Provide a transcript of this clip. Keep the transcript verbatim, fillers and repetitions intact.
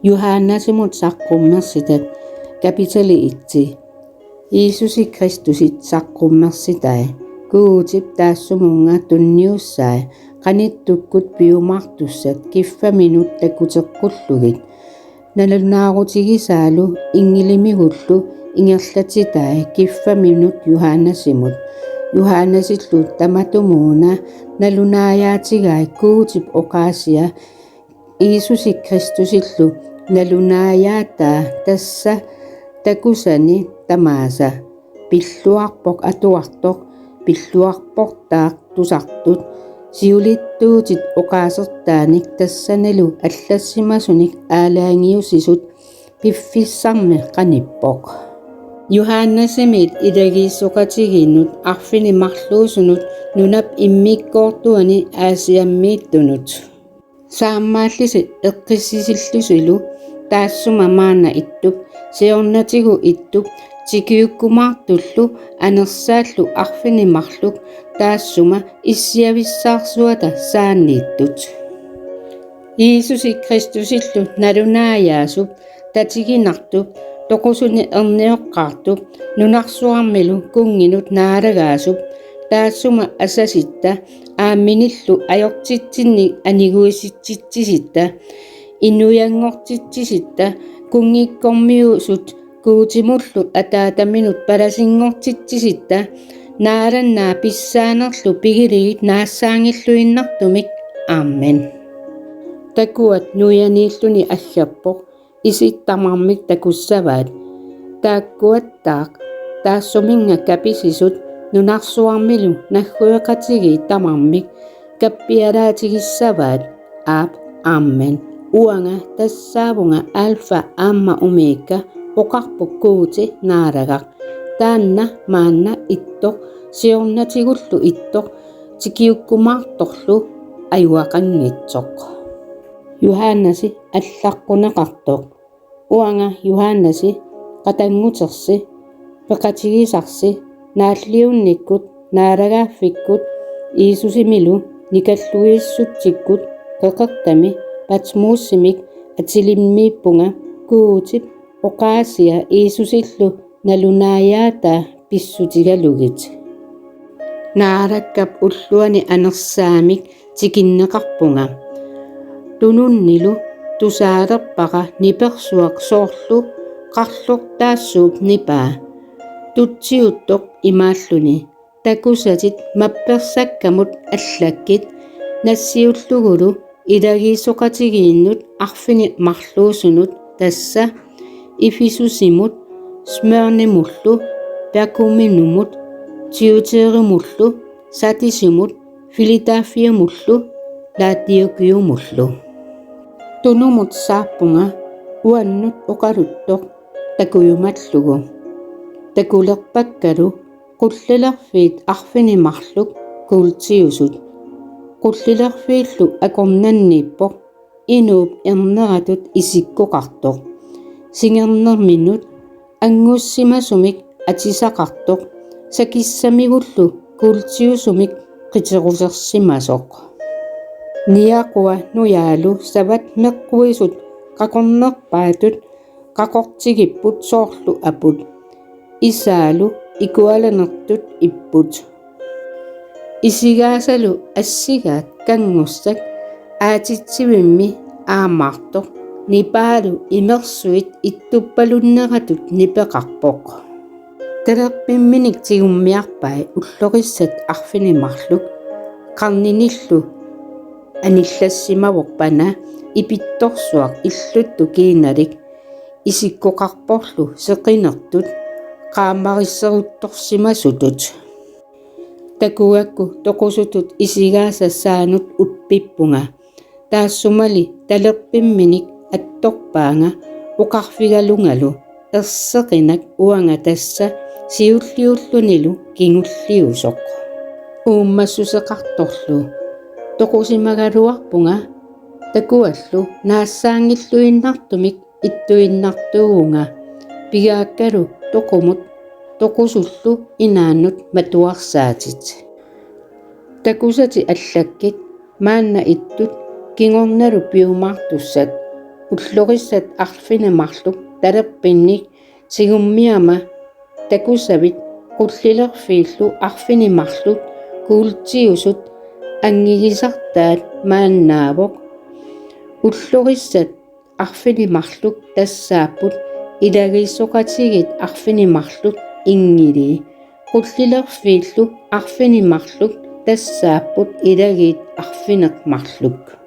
Johannesimut saqqummersitat. Kapitali et. Jiisusi Kristusit saqqummersitai. Guutip taassumunnga tunniussai, qanittukkut piumaartussat kiffaminut takuteqqullugit. Nalunaarutigisaalu inngilimigullu ingerlatitai kiffaminut Johannesimut. Johannesillu tamatumuuna nalunaajaatigai Guutip oqaasia Jiisusi Kristusillu nalunaajaataa, tassa takusani tamaasa: Pilluarpoq atuartoq, pilluarportaaq tusartut, siulittuutit oqaasertaanik tassanilu allassimasunik aalajangiusisut piffissarmi qanippoq. Johannesimiit ilagiissoqatigiinnut arfineq-marluusunut nunap immikkoortuani Asiammiittunut. Saammaallisi eqqissisillusilu taassuma maanna ittup, siornatigut ittup, tikiukkumaartullu anersaallu arfineq-marluk taassuma issiavissaarsuata saanniittut. Jiisusi Kristusillu nalunaajaasup tatiginartup toqusuni ernioqqaartup nunarsuarmilu kunnginut naalagaasup taassuma asasitta aamminillu ajortitsinnik aniguisitsitsisitta inuianngortitsisitta kunngikkormiusut Guutimullu Ataataminut palasinngortitsisitta naalannaa pissaanerlu pigiligit naassaanngilluinnartumik. Amen. Takuat nuianiilluni aggappoq, isit tamarmik takussavaat. Taakkuattaaq taassuminnga kapisisut nunarsuarmilu naggueqatigiit tamarmik kappialaatigissavaat. Aap, amen. Uanga tassaavunga Alfa aamma Omega, oqarpoq Guuti Naalagaq, taanna maanna ittoq, siornatigullu ittoq, tikiukkumaartorlu ajugaqanngitsoq. Johannesi allaqquneqartoq. Uanga Johannesi, qatanngutersi, peqatigisarsi, naalliunnikkut naalagaaffikkut Jiisusimilu nikalluissutsikkut qeqertami Patmosimik atilimmiippunga Guutip oqaasia Jiisusillu nalunaajaataa pissutigalugit. Naalakkap ulluani anersaamik tikinneqarpunga. Tununnilu tusaalerpara nipersuaq soorlu qarlortaassuup nipaa. Tutsiuttoq imaalluni: Takusatit mappersakkamut allakkit, nassiullugulu ilagiissoqatigiinnut arfineq-marluusunut, tassa Efesusimut, Smyrnamullu, Pergamonumut, Thyatiramullu, Sardesimut, Filadelfiamullu, Laodikeamullu. Tunumut saappunga uannut oqaluttoq takujumallugu. Takulerpakkalu qullilerfiit arfineq-marluk kuultiusut. Qullilerfiillu akornanniippoq inuup erneratut isikkoqartoq, singernerminut anngussimasumik atisaqartoq, sakissamigullu kuultiusumik qiterusersimasoq. Niaqua nujaalu savat meqquisut qaqornerpaatut qaqortigipput soorlu aput, isaalu ikualanertut ipput. Isigaasalu assigaat kanngussat aatitsivimmi aamaartoq, nipaalu imersuit ittuppalunneratut nipeqarpoq. Talerpimminik tigummiarpai ullorissat arfineq-marluk, qarninillu anillassimavoq pana ipittorsuaq illuttut kiinalik, isikkoqarporlu seqinertut qaammarisseruttorsimasutut. Takugakku toqusutut isigaasat saanut uppippunga. Taassumali talerpimminik attorpaanga oqarfigalungalu: Erseqinak uanga tassa siulliullunilu kingulliusoq. Uummassuseqartorlu toqusimagaluarpunga, takuallu naassaanngilluinnartumik ittuinnartuuvunga, pigaakkalu toqumut toqusullu inaannut matuarsaatit. Takusatit allakkit, maanna ittut kingornalu piumaartussat, Ullorissat arfineq-marluk talerpinnik tigummiama takusavit qullilerfiillu arfineq-marluk kuultiusut angigisartaat maannaavoq. Ullorissat arfineq-marluk tassaapput ilagiissoqatigiit arfineq-marluk inngilii. Qullilerfiillu arfineq-marluk tassaapput ilagiit arfineq-marluk.